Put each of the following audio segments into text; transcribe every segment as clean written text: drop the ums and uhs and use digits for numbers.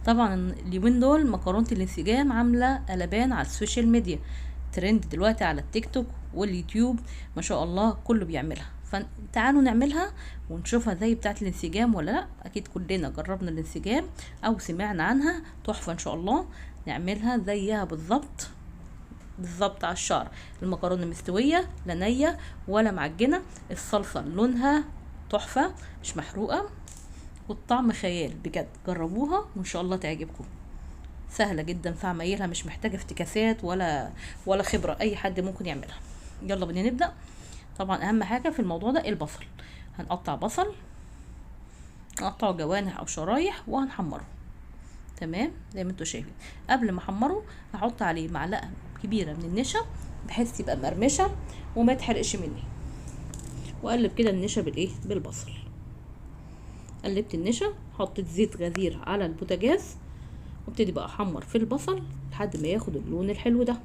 طبعا اليومين دول مكرونه الانسجام عامله قلبان على ال social media، trend دلوقتي على التيك توك واليوتيوب، ما شاء الله كله بيعملها. فتعالوا نعملها ونشوفها زي بتاعه الانسجام ولا لا. اكيد كلنا جربنا الانسجام او سمعنا عنها، تحفة ان شاء الله. نعملها زيها بالظبط بالظبط على الشعر. المكرونه مستوية، لا نيه ولا معجنه، الصلصه لونها تحفة مش محروقة، والطعم خيال بجد. جربوها وان شاء الله تعجبكم. سهلة جدا في عمايلها، مش محتاجه افتكاسات ولا خبره، اي حد ممكن يعملها. يلا بينا نبدا. طبعا اهم حاجة في الموضوع ده البصل. هنقطع بصل، نقطعه جوانح او شرايح وهنحمره. تمام زي ما انتوا شايفين. قبل ما احمره هحط عليه معلقه كبيرة من النشا بحيث يبقى مقرمشه وما يتحرقش مني، واقلب كده النشا بالايه بالبصل. قلبت النشا، حطيت زيت غزير على البوتاجاز، وابتدي بقى احمر في البصل لحد ما ياخد اللون الحلو ده.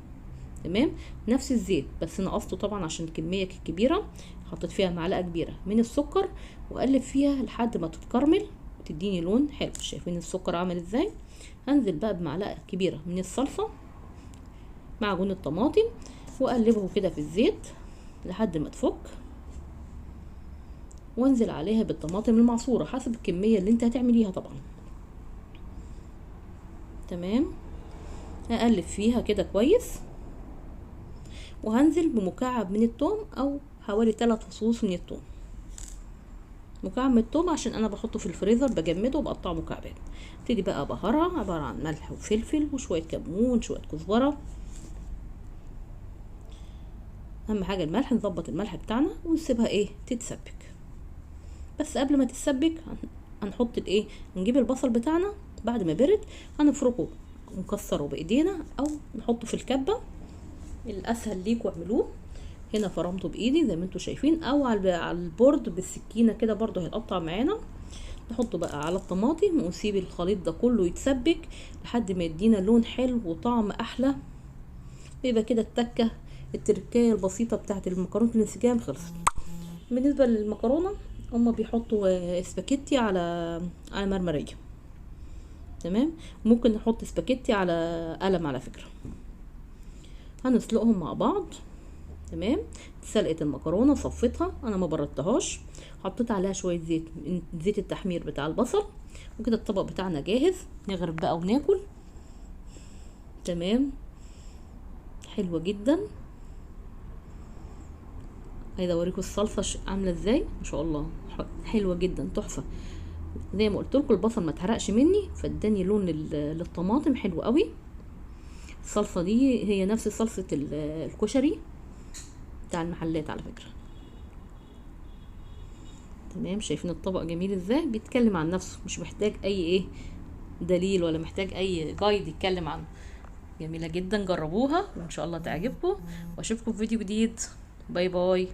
تمام، نفس الزيت بس نقصته طبعا عشان الكمية كبيرة. حطيت فيها معلقه كبيرة من السكر واقلب فيها لحد ما تتكرمل وتديني لون حلو. شايفين السكر عامل ازاي؟ هنزل بقى بمعلقه كبيرة من الصلصه معجون الطماطم واقلبه كده في الزيت لحد ما تفك، وانزل عليها بالطماطم المعصوره حسب الكمية اللي انت هتعمليها طبعا. تمام، هقلب فيها كده كويس، وهنزل بمكعب من الثوم او حوالي 3 فصوص من الثوم. مكعب من الثوم عشان انا بحطه في الفريزر بجمده وبقطعه مكعبات. ابتدي بقى بهارها، عبارة عن ملح وفلفل وشوية كمون شوية كزبره. اهم حاجة الملح، نظبط الملح بتاعنا ونسيبها ايه تتسبك. بس قبل ما تتسبك هنحط الايه، نجيب البصل بتاعنا بعد ما برد هنفركه ونكسره بايدينا او نحطه في الكبه، الاسهل ليكوا اعملوه. هنا فرمته بايدي زي ما انتوا شايفين، او على ال board بالسكينة كده برضو هيتقطع معانا. نحطه بقى على الطماطم ونسيب الخليط ده كله يتسبك لحد ما يدينا لون حلو وطعم احلى. ويبقى كده التكه التركية البسيطة بتاعت المكرونه الانسجام خلصت. بالنسبة للمكرونه هما بيحطوا سباكيتي على مرمريه. تمام، ممكن نحط سباكيتي على قلم على فكرة. هنسلقهم مع بعض. تمام، سلقت المكرونه صفيتها، انا ما بردتهاش، حطيت عليها شوية زيت من زيت التحمير بتاع البصل، وكده الطبق بتاعنا جاهز. نغرف بقى وناكل. تمام، حلوة جدا. عايزه اوريكم الصلصه عامله ازاي، ما شاء الله حلوة جدا تحفة. زي ما قلت لكم البصل ما اتحرقش مني، فاداني لون للطماطم حلو قوي. الصلصه دي هي نفس صلصه الكشري بتاع المحلات على فكرة. تمام، شايفين الطبق جميل ازاي، بيتكلم عن نفسه، مش محتاج اي ايه دليل ولا محتاج اي جايد يتكلم عنه. جميلة جدا، جربوها وان شاء الله تعجبكم، واشوفكم في فيديو جديد. bye bye.